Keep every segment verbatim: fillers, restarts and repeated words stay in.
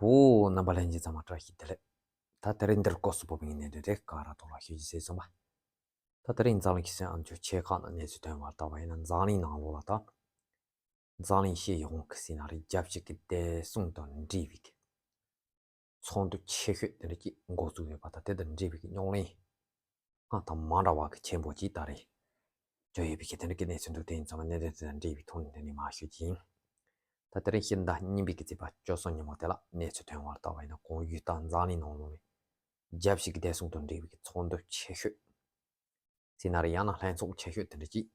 བོད་རྣམ་པ་ལྷན་རྒྱས་ཚང་མ་བཀྲ་ཤིས་བདེ་ལེགས། ད་དེ་རིང་འདིར་སྐོར་སུ་བབས་པའི་གནད་དོན་དེ་ག་ར་ཐོག་ལ་ཞུ་རྒྱུ་བྱས་སོང་བ། ད་དེ་རིང་འཛམ་གླིང་གི་སྲིད་ཨང་ཅོ་ཆེ་ཁག་ནང་གནས་ཚུལ་ཐོན་པར་བལྟས་པ་ཡིན་ན། འཛམ་གླིང་ནང་ལོགས་ལ་ད་འཛམ་གླིང་སྤྱི་ཡོངས་ཀྱི་ཟེར་ན་རེད། རྒྱལ་སྤྱི་གི་བདེ་སྲུང་དང་འབྲེལ་བའི་གི་ཚོགས་འདུ་ཆེ་ཤོས་དེ་འདྲ་ཅིག་འགོ་བཙུགས་ཡོད་པ་དང་། དེ་དང་འབྲེལ་བའི་གི་རྙོག་གླེང་ཨ་དང་མ་འདྲ་བ་གི་ཆེན་པོ་ཅིག་ད་རེས་བྱུང་ཡོད་པའི་གི་དེ་འདྲ་གི་གནས་ཚུལ་འདུག་དེ་ཡིན་ཙང་གནད་དོན་དེ་དང་འབྲེལ་བའི་ཐོག་ནས་འདི་ནས་མར་ཞུ་རྒྱུ་ཡིན། ད་དེ་རིང་ཕྱི་ཟླ་གཉིས་པའི་གི་ཚེས་པ་བཅུ་གསུམ་ཉིན་མོ་དེ་ལ་གནས་ཚུལ་ཐོན་པར་བལྟས་པ་ཡིན་ན། གོང་ཞུས་ལྟར་འཛམ་གླིང་ནང་ལོགས་ནས་རྒྱལ་སྤྱི་གི་བདེ་སྲུང་དང་འབྲེལ་བའི་གི་ཚོགས་འདུ་ཆེ་ཤོས་ཟེར་ན་རེད། ཡང་ན་ལྷན་ཚོགས་ཆེ་ཤོས་དེ་འདྲ་ཅིག་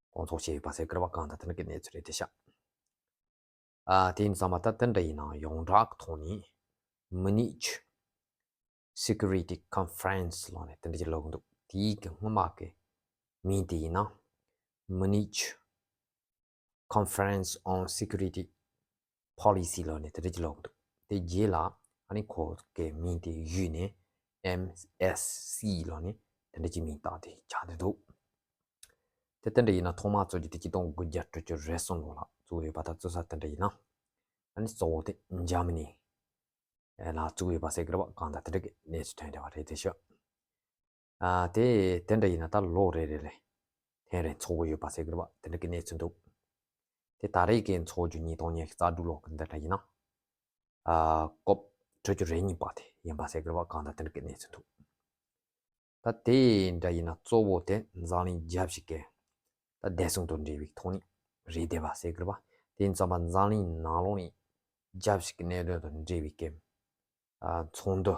སྐོང་ཚོགས་བྱས་ཡོད་པ་ཟེར་གི་རེད་པ། གང་ལྟར་དེ་འདྲ་གི་གནས་ཚུལ་རེད་དེ་ཤག་ཨ་དེ་ཡིན་ཙང་མ་ད་དེ་འདྲ་ཡིན་ནའང་ཡོངས་གྲགས་ཐོག་ནས་མུ་ནིཆ་Security Conference ལབ་ནས་དེ་འདྲ་ཅིག་ལབ་གི་འདུག་དེའི་གི་སྔོན་མ་གི་མིང་དེ་ཡིན་ན་མུ་ནིཆ་Conference on Security Policy ལབ་ནས་དེ་འདྲ་ཅིག་ལབ་གི་འདུག་དེ་རྗེས་ལ་ཨ་ནི་ཁོ་གི་མིང་དེ་བརྗེས་ནས་M S C ལབ་ནས་དེ་འདྲ་ཅིག་མིང་བཏགས་ཏེ་ཆགས་བསྡད་འདུག་དེ་དེ་འདྲ་ཡིན་ན་ཐོག་མར་བཙུགས་རྒྱུ་དེ་ཆིག་སྟོང་དགུ་བརྒྱ་དྲུག་ཅུ་རེ་གསུམ་ལོ་ལ་བཙུགས་ཡོད་པ་དང་། བཙུགས་ས་དེ་འདྲ་ཡིན་ན་ཨ་ནི་གཙོ་བོ་དེ་འཇར་མ་ནི་ལ་བཙུགས་ཡོད་པ་ཟེར་གི་རེད་པ། གང་ལྟར་དེ་འདྲ་གི་གནས་ཚུལ་ཐོན་བསྡད་པ་རེད་དེ་ཤག་ཨ་དེ་དེ་འདྲ་ཡིན་ན་ད་ལོ་རེ་རེ་ལ་ཐེངས་རེ་འཚོགས་ཀྱི་ཡོད་པ་ཟེར་གི་རེད་པ། དེ་འདྲ་གི་གནས་ཚུལ་འདུག་དེ་ད་རེས་ཀྱི་འཚོགས་རྒྱུ་ཉིས་སྟོང་ཉི་ཤུ་རྩ་དྲུག་ལོ་གི་འདི་འདྲ་ཡིན་ན། ཨ་ཀོབ་དྲུག་ཅུ་རེ་གཉིས་པ་དེ་ཡིན་པ་ཟེར་གི་རེད་པ། གང་ལྟར་དེ་འདྲ་གི་གནས་ཚུལ་འདུག་ད་དེ་འདྲ་ཡིན་ན་གཙོ་བོ་དེ་འཛམ་གླིང་རྒྱལ་སྤྱི་གི་ད་བདེ་སྲུང་དང་འབྲེལ་བའི་ཐོག་ནས་རེད་བསྡད་པ་ཟེར་གི་རེད་པ། དེ་ཡིན་ཙང་མ་འཛམ་གླིང་ནང་ལོགས་ནས་རྒྱལ་སྤྱི་གི་གནད་དོན་དང་འབྲེལ་བའི་གི་ཨ་ཚོགས་འདུ།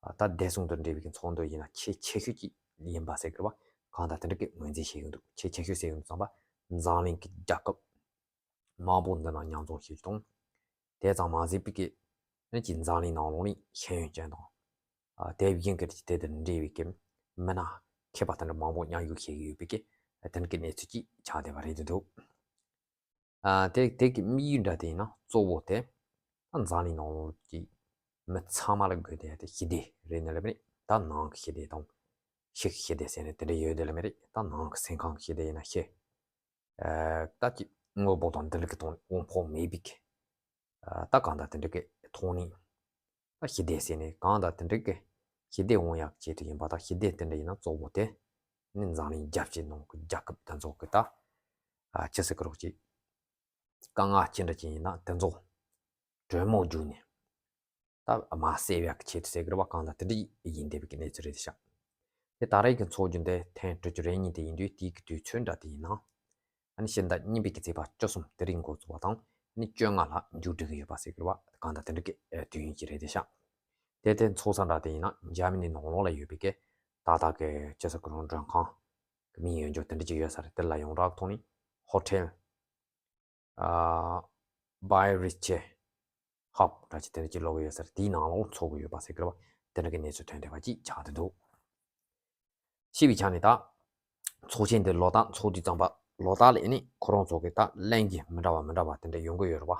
ཨ་ད་བདེ་སྲུང་དང་འབྲེལ་བའི་གི་ཚོགས་འདུ་ཡིན་ན་ཆེས་ཆེ་ཤོས་ཅིག་ཡིན་པ་ཟེར་གི་རེད་པ། གང་ལྟར་དེ་འདྲ་གི་ངོས་འཛིན་བྱེད་ཀྱི་འདུག་ཆེས་ཆེ་ཤོས་ཟེར་ཡོང་དུས་ཙམ་པ་འཛམ་གླིང་གི་རྒྱལ་ཁབ་མང་པོ་འདི་ནང་མཉམ་འཛོམས་བྱེད་རྒྱུ་དང་། དེ་ཙམ་མ་ཟད་པའི་གི་ཨ་ནི་ཅིག་འཛམ་གླིང་ནང་ལོགས་ནས་ཤེས་ཡོན་ཅན་དང་། ཨ་དེ་བཞིན་གྱི་དེ་དང་འབྲེལ་བའི་གི་མི་སྣ་མཁས་པ་དེ་འདྲ་མང་པོ་མཉམ་ཞུགས་བྱེད་ཀྱི་ཡོད་པའི་གི་དེ་འདྲ་གི་གནས་ཚུལ་ཅིག་ཆགས་བསྡད་པ་རེད་འདུག་ཨ་དེ་དེ་གི་དམིགས་ཡུལ་འདྲ་དེ་ཡིན་ན་གཙོ་བོ་དེ་ད་འཛམ་གླིང་ནང་ལོགས་ཀྱི་མི་ཚང་མ་ལ་དགོས་དེ་དེ་ཞི་བདེ་རེད་ནི་ལབ་རེད། ད་ནང་གི་ཞི་བདེ་དང་ཕྱི་གི་ཞི་བདེ་ཟེར་ནས་དེ་འདྲ་ཡོད་དེ་ལབ་མི་རེད། ད་ནང་གི་སེམས་ཁམས་ཀྱི་ཞི་བདེ་ཡིན་ན་ཤེས། ཨ་ད་ཀྱི་དངོས་པོ་དང་འདི་འདྲ་གི་དང་དབང་ཕོག་མེད་པའི་གི་ཨ་ད་གང་ལྟར་དེ་འདྲ་གི་ཐོག་ནས་ད་ཞི་བདེ་ཟེར་ནས་གང་ལྟར་དེ་འདྲ་གི་ཞི་བདེ་དབང་ཡག་ཆེད་དུ་ཡིན་པ་དང་། ཞི་བདེ་དེ་འདྲ་ཡིན་ན་གཙོ་བོ་དེ་ནི་འཛམ་གླིང་རྒྱལ་སྤྱིའི་ནང་གི་རྒྱལ་ཁབ་དེ་ཚོ་གི་ད་ཨ་ཅི་ཟེར་གི་རོགས་ཅིག་དཀའ་ངལ་ཅི་འདྲ་ཅིག་ཡིན་ན་དེ་ཚོ་གྲོས་མོལ་བརྒྱུད་ནས་ད་མར་སེལ་ཡག་གི་ཆེད་དུ་ཟེར་གི་རེད་པ། གང་ལྟར་དེ་འདྲ་ཡིན་བསྡད་པའི་གི་གནས་ཚུལ་རེད་ཤག་དེ་ད་རེས་ཀྱི་འཚོགས་རྒྱུ་འདི་ཐེངས་དྲུག་ཅུ་རེ་གཉིས་དེ་ཡིན་དུས། དེའི་གི་དུས་ཚོད་འདྲ་དེ་ཡིན་ན་ཨ་ནི་ཕྱི་ཟླ་གཉིས་པའི་གི་ཚེས་པ་བཅུ་གསུམ་དེ་རིང་འགོ་བཙུགས་པ་དང་། ཨ་ནི་བཅོ་ལྔ་ལ་མཇུག་སྒྲིལ་གི་ཡོད་པ་ཟེར་གི་རེད་པ། གང་ལྟར་དེ་འདྲ་གི་དུས་ཡུན་ཅིག་རེད་དེ་ཤག་དེ་དེ་འཚོགས་ས་འདྲ་དེ་ཡིན་ན་འཇར་མ་ནི་ནང་ལོགས་ལ་ཡོད་པའི་གི་ད་ལྟ་གི་ཅི་ཟེར་གི་རོགས། མགྲོན་ཁང་གི་མིང་ཡོད་རྒྱུ་དེ་འདྲ་ཅིག་ཡོད་ས་རེད། དེ་ལ་ཡོངས་གྲགས་ཐོག་ནས་ཧོ་ཊེལ་ཨ་བྷའི་རི་ཆེ་ཧབ་འདྲ་ཅིག་དེ་འདྲ་ཅིག་ལབ་ཀྱི་ཡོད་ས་རེད། དེའི་ནང་ལོགས་འཚོགས་ཀྱི་ཡོད་པ་ཟེར་གི་རེད་པ། དེ་འདྲ་གི་གནས་ཚུལ་ཐོན་བསྡད་པ་ཅིག་ཆགས་བསྡད་འདུག་ཞེས་པའི་ཆ་ནས་ད་ཚོགས་ཆེན་འདི་ལོ་ལྟར་འཚོགས་དུས་ཙམ་པ་ལོ་ལྟར་ལ་ཨ་ནི་ཁོ་རང་ཚོ་གི་ད་གླེང་གཞི་མི་འདྲ་བ་མི་འདྲ་བ་དེ་འདྲ་ཡོང་གི་ཡོད་རེད་པ།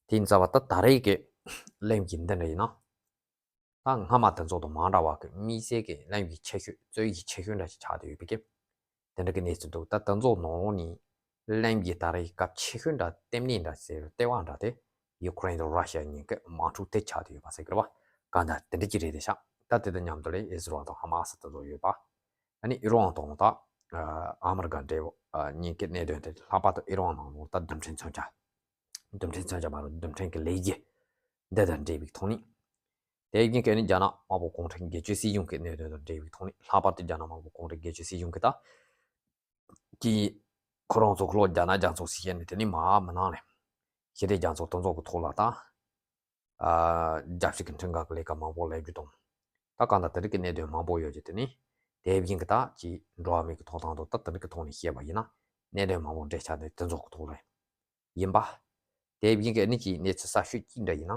དེ་ཡིན་ཙང་བ་ད་ད་རེས་ཀྱི་གླེང་གཞི་འདི་འདྲ་ཡིན་ན། ད་སྔ་མ་དེ་ཚོ་དང་མ་འདྲ་བ་གི་དམིགས་བསལ་གྱི་གླེང་གཞི་ཆེ་ཤོས་རྩོད་གཞི་ཆེ་ཤོས་འདྲ་ཞིག་ཆགས་བསྡད་ཡོད་པའི་གི་དེ་འདྲ་གི་གནས་ཚུལ་འདུག་ད་དེ་ཚོ་ནང་ལོགས་ནས་གླེང་གཞི་ད་རེས་སྐབས་ཆེ་ཤོས་འདྲ་ལྟེ་གནས་འདྲ་ཟེར་ལྟེ་བ་འདྲ་དེ་ཡུ་ཀེ་རེན་དང་ར་ཤི་ཡ་གཉིས་ཀྱི་དམག་འཁྲུག་དེ་ཆགས་བསྡད་ཡོད་པ་ཟེར་གི་རེད་པ། གང་ལྟར་དེ་འདྲ་ཅིག་རེད་དེ་ཤག་ད་དེ་དང་མཉམ་དུ་ལ་ཨི་སི་རལ་དང་ཧ་མ་སི་དེ་ཚོ་ཡོད་པ། ཨ་ནི་ཨི་རན་དང་ད་ཨ་མི་རི་ཀ་འབྲེལ་བ་གཉིས་ཀྱི་གནད་དོན་དེ། ལྷག་པར་དུ་ཨི་རན་ནང་ལོགས་ད་རྡུལ་ཕྲན་མཚོན་ཆ། རྡུལ་ཕྲན་མཚོན་ཆ་མ་རེད། རྡུལ་ཕྲན་གྱི་ལས་གཞི་འདི་དང་འབྲེལ་བའི་ཐོག་ནས། དེ་བཞིན་གྱི་ནི་རྒྱ་ནག་དམར་པོ་གུང་ཁྲན་སྒེར་གཅོད་སྲིད་གཞུང་གི་གནད་དོན་དང་འབྲེལ་བའི་ཐོག་ནས། ལྷག་པར་དུ་རྒྱ་ནག་དམར་པོ་གུང་ཁྲན་སྒེར་གཅོད་སྲིད་གཞུང་གི་ད་ཀྱིས་ཁོ་རང་ཚོ་ཁོ་ལོ་རྒྱ་ནག་རྒྱ་མཚོ་ཟེར་བཤད་ནས། དེ་ནི་མ་མི་ནང་ལས་ཞི་བདེ་རྒྱ་མཚོ་དེ་ཚོ་གི་ཐོག་ལ་ད་ཨ་རྒྱལ་སྤྱི་གི་ཁྲིམས་འགལ་གྱི་ལས་ཀ་མང་པོ་ལས་རྒྱུ་དང་། ད་གང་ལྟར་དེ་རིགས་ཀྱི་གནད་དོན་མང་པོ་ཡོད་རྒྱུ་དེ་ནི། དེ་བཞིན་གྱི་ད་ཀྱིས་འགྲོ་བ་མིའི་གི་ཐོབ་ཐང་དང་ད་དེ་རིགས་ཀྱི་ཐོག་ནས་བཤད་པ་ཡིན་ན་གནད་དོན་མང་པོ་འདྲེས་ཆགས་ནས་དེ་ཚོ་གི་ཐོག་ལ་ཡིན་པ། དེ་བཞིན་གྱི་ཨ་ནི་ཀྱི་གནས་ཚུལ་གསར་ཤོས་གཅིག་འདྲ་ཡིན་ན།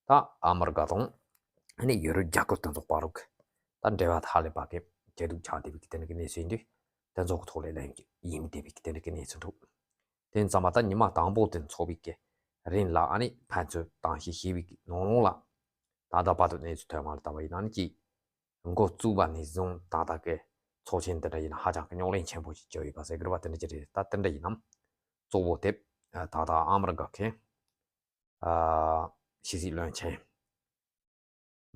ད་ཨ་མི་རི་ཀ་དང་ཨ་ནི་ཡུ་རོབ་རྒྱལ་ཁབ་དེ་ཚོ་བར་གྱི་ད་འབྲེལ་བ་ཧ་ལས་པ་གི་ཇེ་སྡུག་ཆགས་བསྡད་པའི་གི་དེ་འདྲ་གི་གནས་ཚུལ་ཡིན་དུས། དེ་ཚོ་གི་ཐོག་ལ་ལན་ཡིན་བསྡད་པའི་གི་དེ་འདྲ་གི་གནས་ཚུལ་འདུག་དེ་ཡིན་ཙང་མ་ད་ཉི་མ་དང་པོ་དེ་འཚོགས་པའི་གི་རིང་ལ་ཨ་ནི་ཕན་ཚུན་དང་ཞིང་བྱས་པའི་གི་ནང་ལོགས་ལ། ད་ལྟ་བར་དུ་གནས་ཚུལ་ཐོན་པ་ལ་བལྟས་པ་ཡིན་ན་ནི་ཀྱི་འགོ་བཙུགས་པ་ནས་བཟུང་ད་ལྟ་གི་ཚོགས་ཆེན་འདི་འདྲ་ཡིན་ན་ཧ་ཅང་གི་རྙོག་གླེང་ཆེན་པོ་ཞིག་བྱུང་ཡོད་པ་ཟེར་གི་རེད་པ། དེ་འདྲ་ཅིག་རེད། ད་དེ་འདྲ་ཡིན་ནམ། གཙོ་བོ་དེ་ད་ལྟ་ཨ་མི་རི་ཀ་གི་ཨ་ ཕྱི་སྲིད་བློན་ཆེན་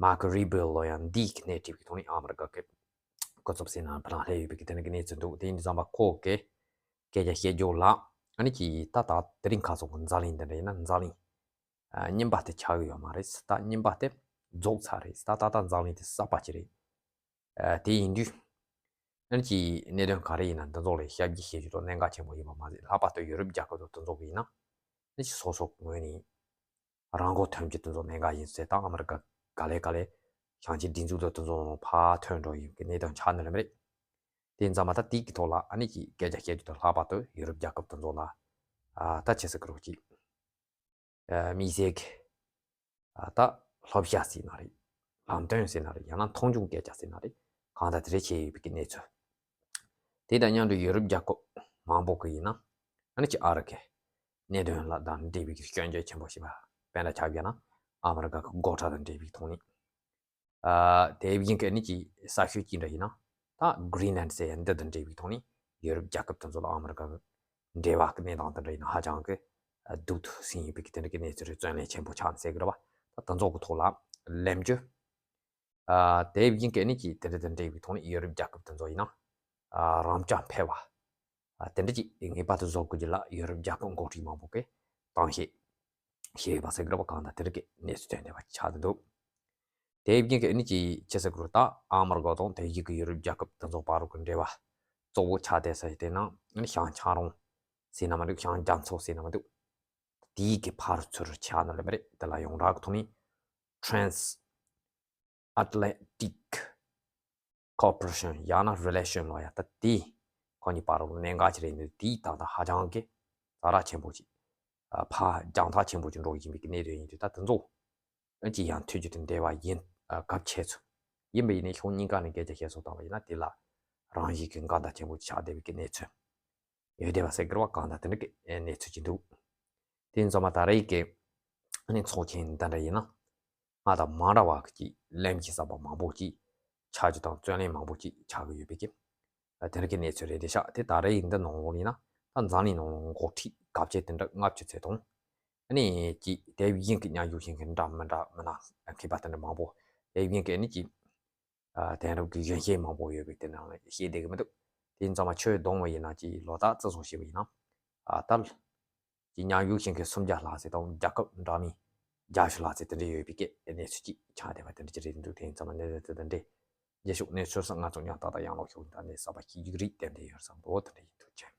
མར་ཁོ་རུ་བྷི་ཡོ་ལོ་ཡང་འདིའི་གནས་དྲིས་པའི་ཐོག་ནས་ཨ་མི་རི་ཀ་གི་སྐུ་ཚབ་ཟེར་ན་ཕ་ལ་སླེབས་ཡོད་པའི་དེ་འདྲ་གི་གནས་ཚུལ་འདུག་དེ་ཡིན་དུས་ཙམ་པ་ཁོ་གི་སྐད་ཆ་བཤད་རྒྱུ་ལ་ཨ་ནི་ཀྱི་ད་ད་དེ་རིང་ཁ་སོགས་ཀྱི་འཛམ་གླིང་འདི་འདྲ་ཡིན་ན་འཛམ་གླིང་རྙིང་པ་དེ་ཆགས་ཡོད་མ་རེད། ད་རྙིང་པ་དེ་རྫོགས་ཚར་རེད། ད་ད་ད་འཛམ་གླིང་དེ་གསར་པ་ཅིག་རེད། དེ་ཡིན་དུས་ཨ་ནི་ཀྱི་གནད་དོན་ག་རེ་ཡིན་ན་འདི་ཚོ་ལ་ཞིབ་ཀྱི་བཤད་རྒྱུ་དང་གནད་འགག་ཆེན་པོ་ཡིན་པ་མ་ཟད། ལྷག་པར་དུ་ཡུ་རོབ་རྒྱལ་ཁབ་དང་དེ་ཚོ་གི་ཡིན་ན་ཨ་ནི་ཀྱི་སོ་སོ་ངོས་ནས་རང་མགོ་ཐོན་རྒྱུ་དེ་ཚོ་གནད་འགག་ཡིན་ཟེར། ད་ཨ་མི་རི་ཀ་ག་ལེ་ག་ལེ་བྱང་ཆིངས་སྒྲིག་འཛུགས་དང་དེ་ཚོ་ནང་ཕར་ཐོན་འགྲོ་ཡིན་གི་གནད་དོན་ཆགས་ནི་ལ་མི་རེད། དེ་ཡིན་ཙམ་པ་ད་དེ་གི་ཐོག་ལ་ཨ་ནི་ཀྱི་སྐད་ཆ་བཤད་རྒྱུ་དང་ལྷག་པར་དུ་ཡུ་རོབ་རྒྱལ་ཁབ་དེ་ཚོ་ལ་ཨ་ད་ཆི་ཟེར་གི་རེད་ཀྱི་དམིགས་བསལ་གྱི་ཨ་ད་བསླབ་བྱ་ཟེར་ན་རེད། ལམ་སྟོན་ཟེར་ན་རེད། ཡང་ན་མཐོང་ཆུང་སྐད་ཆ་ཟེར་ན་རེད། གང་ལྟར་དེ་འདྲ་བྱས་ཡོད་པའི་གི་གནས་ཚུལ། དེ་དང་མཉམ་དུ་ཡུ་རོབ་རྒྱལ་ཁབ་མང་པོ་གི་ཡིན་ན་ཨ་ནི་ཀྱི་ཨ་རི་གི་གནད་དོན་ལ་དང་འབྲེལ་བའི་གི་སྐྱོན་བརྗོད་ཆེན་པོ་ཞིག་པ་དཔེར་ན་ཆ་བཞག་ན་ཨ་མི་རི་ཀ་གི་སྒོ་ཁྲལ་དང་འབྲེལ་བའི་ཐོག་ནས། ཨ་དེ་བཞིན་གྱི་ཨ་ནི་ཀྱི་ས་ཤོད་ཅིག་འདྲ་ཡིན་ན་ད་གྷི་རིན་ལན་ཟེར་ཡ་འདི་དང་འབྲེལ་བའི་ཐོག་ནས་ཡུ་རོབ་རྒྱལ་ཁབ་དེ་ཚོ་ལ་ཨ་མི་རི་ཀ་གི་འབྲེལ་བ་གི་གནས་སྟངས་དེ་འདྲ་ཡིན་ན་ཧ་ཅང་གི་ཨ་སྡུག་ཏུ་ཟིན་ཡོད་པའི་གི་དེ་འདྲ་གི་གནས་ཚུལ་རེད། བརྩོན་ལེན་ཆེན་པོ་ཆགས་ནས་ཟེར་གི་རེད་བ། ད་དེ་ཚོ་གི་ཐོག་ལ་ལེན་རྒྱུ། ཨ་དེ་བཞིན་གྱི་ཨ་ནི་ཀྱི་དེ་འདྲ་དང་འབྲེལ་བའི་ཐོག་ནས་ཡུ་རོབ་རྒྱལ་ཁབ་དེ་ཚོ་ཡིན་ན་ཨ་རང་སྐྱོང་འཕེར་བ་ཨ་དེ་འདྲ་ཅིག་ངེས་པར་དུ་བཟོ་དགོས་རྒྱུ་ལ་ཡུ་རོབ་རྒྱལ་ཁབ་འགོ་ཁྲིད་མང་པོ་གིས་དང་ཤེས་ཤེས་ཡོད་པ་ཟེར་གི་རེད་བ། གང་ལྟར་དེ་འདྲ་གི་གནས་ཚུལ་ཐོན་བསྡད་པ་ཆགས་བསྡད་འདུག་དེ་བཞིན་གྱི་ཨ་ནི་ཅིག་ཆི་ཟེར་དགོས་རེད། ད་ཨ་མི་རི་ཀ་དང་དེ་བཞིན་གྱི་ཡུ་རོབ་རྒྱལ་ཁབ་དེ་ཚོ་བར་གྱི་འབྲེལ་བ་གཙོ་བོ་ཆགས་བསྡད་ས་ཞིག་དེ་ནང་ཨ་ནི་བྱང་ཆང་རོང་ཟེར་ན་མི་འདུག་བྱང་རྒྱ་མཚོ་ཟེར་ན་མི་འདུག་དེའི་གི་ཕར་ཚུར་ཆགས་ནི་ལ་མི་རེད། དེ་ལ་ཡོངས་གྲགས་ཀྱི་ཐོག་ནས་Trans Atlantic Cooperation ཡང་ན་Relation ལ་ཡ་ད་དེ་ཁོ་གཉིས་བར་གྱི་གནད་འགག་ཅིག་རེད་འདུག་དེའི་ད་ལྟ་ཧ་ཅང་གི་ཛ་དྲག་ཆེན་པོ་ཅིག་ཨ་ཕར་རྒྱང་ཐག་ཆེན་པོ་ཅིག་འགྲོ་བཞིན་པའི་གནས་དོན་ཡིན་དུས། ད་དེ་ཚོ་ཨ་ཅིག་ཡང་ཐུགས་རྒྱུད་དུ་འདེབས་པ་ཡིན། ཨ་གལ་ཆེ་ཚུལ་ཡིན་པ་ཡིན་ནའི་ཕྱོགས་གཉིས་ཀ་ནས་སྐད་ཆ་བཤད་སོང་བཏང་བ་ཡིན་ན་དེ་ལ་རང་བཞིན་གྱི་འགལ་ཟླ་ཆེན་པོ་ཆགས་བསྡད་པའི་གནས་ཚུལ་ཡོད་བསྡད་པ་ཟེར་གི་རེད་བ། གང་ལྟར་དེ་འདྲ་གི་གནས་ཚུལ་ཅིག་འདུག་དེ་ཡིན་ཙང་མ་ད་རེས་ཀྱི་ཨ་ནི་ཚོགས་ཆེན་འདི་འདྲ་ཡིན་ན་ང་དང་མ་འདྲ་བ་གི་ལམ་གྱི་ཟབ་པ་མང་པོ་ཅིག་ཆགས་རྒྱུ་དང་བརྩོན་ལེན་མང་པོ་ཅིག་ཆགས་ཀྱི་ཡོད་པའི་གི་དེ་འདྲ་གི་གནས་ཚུལ་རེད་དེ་ཤག་དེ་ད་རེས་ཡིན་འདི་ནང་ལོགས་ཡིན་ན་ད་འཛམ་གླིང་ནང་ལོགས་འགོ་ཁྲིད་གལ་ཆེ་དེ་འདྲ་ལྔ་བཅུ་ཚོད་དང་། ཨ་ནི་ཀྱི་དེ་བཞིན་གྱི་མཉམ་ཞུགས་ཞུ་མཁན་འདྲ་མི་འདྲ་མི་སྣ་མཁས་པ་དེ་འདྲ་མང་པོ། དེ་བཞིན་གྱི་ཨ་ནི་ཀྱི་ཨ་དེང་རབས་ཀྱི་གཞོན་སྐྱེས་མང་པོ་ཡོད་པའི་དེ་ནང་ལ་ཤེས་བསྡད་ཀྱི་མི་འདུག་དེ་ཡིན་ཙང་མ་ཆོས་གདོང་བ་ཡིན་ན་ཀྱི་ལོ་རྟགས་བརྩི་སྲུང་བྱས་པ་ཡིན་ན་ཨ་ད་ཀྱི་མཉམ་ཞུགས་ཞུ་མཁན་སུམ་བརྒྱ་ལྷག་ཙམ་དང་རྒྱལ་ཁབ་འདྲ་མིན་བརྒྱད་ཅུ་ལྷག་ཙམ་དེ་འདྲ་ཡོད་པའི་སྐད་གནས་ཚུལ་ཅིག་ཆགས་བསྡད་པ་དེ་འདྲ་ཅིག་རེད་འདུག་དེ་ཡིན་ཙང་མ་གནས་ཚུལ་དེ་འདྲ་རྗེས་ཕྱོགས་གནས་ཚུལ་སོགས་ང་ཚོ་མཉམ་ཏག་ཏག་ཡང་ལོག་ཤོག་ད་ནས་གསར་པ་ཤེས་རྒྱུ་རིགས་ཏན་ཏན་ཡོད་བསམ་འདུག་དེ་འདྲ་ཡིན། ཐུགས་རྗེ་ཆེ།